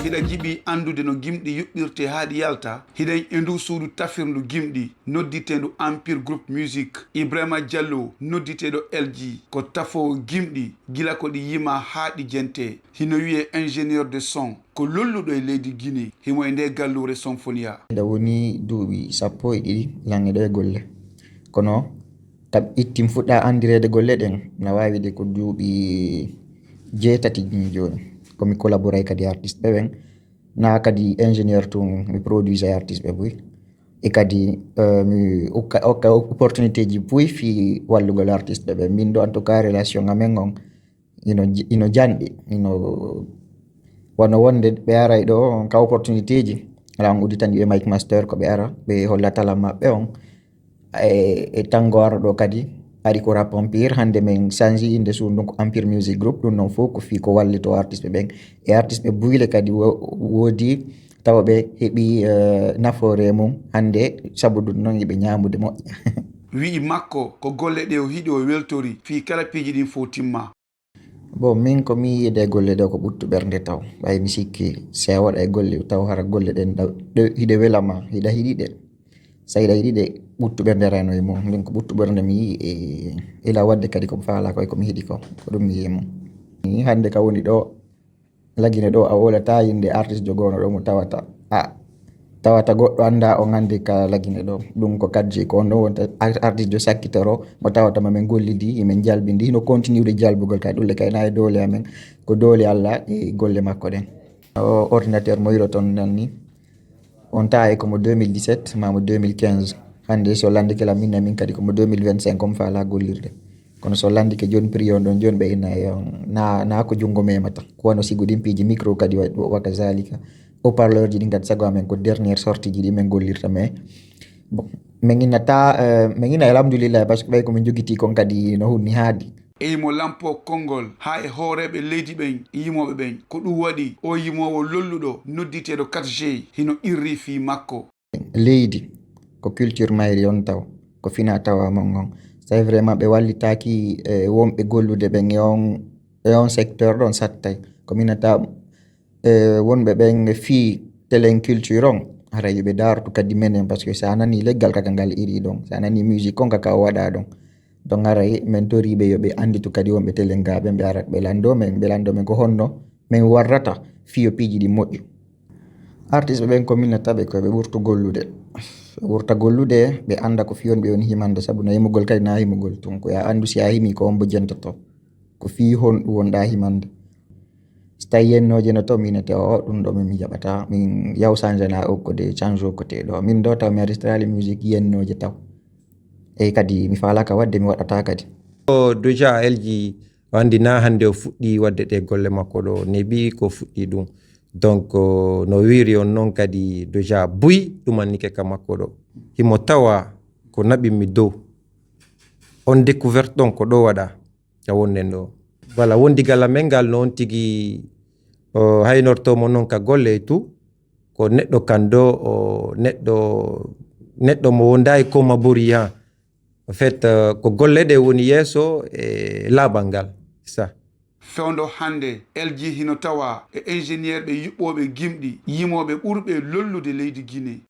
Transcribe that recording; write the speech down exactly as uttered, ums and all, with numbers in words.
Hiɗa jiɓi anndude no gimɗi yuɓɓirtee haa ɗi yalta? Hiɗen e nduu suudu tafirndu gimɗi nodditeendu Empire Group Music. Ibrahima Diallo nodditeeɗo L G ko tafoowo gimɗi gila ko ɗi yimaa haa ɗi jentee. Hino wiyee ingénieur de son, ko lolluɗo e leydi Guinée, himo e ndee galluure Sonfonia. Hiɗa woni duuɓi sappo e ɗiɗi lange ɗo e golle. Kono kam ittim fuɗɗa anndireede golle ɗen, na waawi de ko duuɓi jeetati jooni. Ko mi collaboray kadi artiste ɓe ɓen. Na kadi ingénieur tun, mi produisay artiste ɓe buy. E kadi, eh, mi okka, okka opportunité ji buy fii wallugol artiste ɓe ɓen. Min ɗo, en tout cas, relation amen on, ino j-, ino janɗi, ino wano wonde ɓe aray ɗo, on ka opportunité ji, ala on udditani ɓe mic master ko ɓe ara, ɓe holla talent maɓɓe on. E, e tanngo aro ɗo kadi, ari ko Rap Empire, hannde min change innde suudu ndun ko Empire Music Group, ɗum noon fof ko fii ko wallitoo artiste ɓe ɓen. E artiste ɓe buy le kadi wo-, woodi tawa ɓe heɓi, eh, nafoore e mum hannde, sabu ɗum noon yiɓe ñaamude moƴƴa. Wi'i makko, ko golle ɗe o hiɗi o weltori fii kala piiji ɗin fof timma. Bon, min ko mi yiide e golle ɗe ko ɓuttu ɓernde taw. Ɓay mi sikki, si a waɗa e golle taw, hara golle ɗen ɗa-, ɗe, hiɗe wela ma, hiɗa hiɗi ɗe. Sa hiɗa hiɗi ɗe, ɓuttu ɓernde rano e mum. Min ko ɓuttu ɓernde mi yi'i e, ila waɗde kadi ko mi faala koy ko mi hiɗi ko. Ko ɗum mi yi'i e mum. Ni hannde ka woni ɗo, Lagine ɗo a wowlataa innde artiste jogoono ɗo mo tawata. A tawata goɗɗo anndaa on hannde ka Lagine ɗo. Ɗum ko kaddi ko on ɗon wonta ar-, artiste jo sakkitoro mo tawata ma min gollidi, min jalbindi. Hino continuer jalbugol kay ɗulle kay na e doole amen. Ko doole Alla e golle makko ɗen. O ordinateur mo yiɗoton nan ni. On tawa e ko mo deux mille dix-sept maa mo deux mille quinze. Hannde so lanndike lam min, min kadi ko mo deux mille vingt-cinq on faalaa gollirde. Kono so lanndike jooni prix on ɗon jooni ɓe inna e on na, na ko junngo memata. Ko wano sigo ɗin piiji micro kadi wa-, wa kazalika. Haut-parleur ji ɗin kadi sago amen ko dernière sortie ji ɗi min gollirta, mais bon, min innata, eh, min inna alhamdulillah parce que ɓay ko min jogitii kon kadi no hunni haadi. E himo lampoo konngol haa e hooreeɓe leydi ɓen e yimooɓe ɓen. Ko ɗum waɗi oo yimoowo lolluɗo nodditeeɗo quatre G hino qirri fii makko. Leydi ko culture mayri on taw, ko fina tawa mon on. Tawi vraiment ɓe wallitaaki, eh, wonɓe gollude ɓen e on, e on secteur ɗon sattay. Ko minata eh, wonɓe ɓen fii telen culture on, haray yo ɓe daartu kadi menen, parce que sa nani leggal kaka ngal iri ɗon, sa nani musique on kaka o waɗa ɗon. Donc haray min toriiɓe yo ɓe annditu kadi wonɓe telen ga ɓen, ɓe arat ɓe lanndo men, ɓe lanndo men ko honno min warrata fii yo piiji ɗin moƴƴu. Artiste ɓen ko min nata ɓe ko ɓe ɓurtu gollude. Ɓe ɓurta gollude, ɓe annda ko fii honɓe woni himande, sabu na himugol kadi na himugol tun. Ko ya anndu si a himi ko hombo jentoto. Ko fii honɗum wonɗaa himande? So tawi yennooje no to, min ete, "O, ɗum ɗo min mi jaɓataa, min yaw change na o ko de change o ko te ɗo." Min ɗo taw mi aristiraali musique yennooje taw. Eyi kadi mi faalaaka waɗde, mi waɗataa kadi. O, déjà L G o anndi na hannde o fuɗɗi waɗde ɗe golle makko ɗo, neeɓi ko fuɗɗi ɗum. Donc, o, no wiiri on noon kadi déjà buy ɗum annike ka makko ɗo. Himo tawa ko naɓi mi dow. On découverte ɗon ko ɗo waɗa. Ka wonɗen ɗo. Voilà, wondigal amen ngal noon tigi, o, haynortoo mo noon ka golle e tout. Ko neɗɗo kan ɗo, o, neɗɗo, neɗɗo mo wondaay ko ma bori ha. En fait, euh, ko golle ɗe woni yeeso e laaɓal ngal. C'est ça. Fewndo hannde, L G hino tawa e ingénieur ɓe yuɓɓooɓe gimɗi, yimooɓe ɓurɓe lollude leydi Guinée.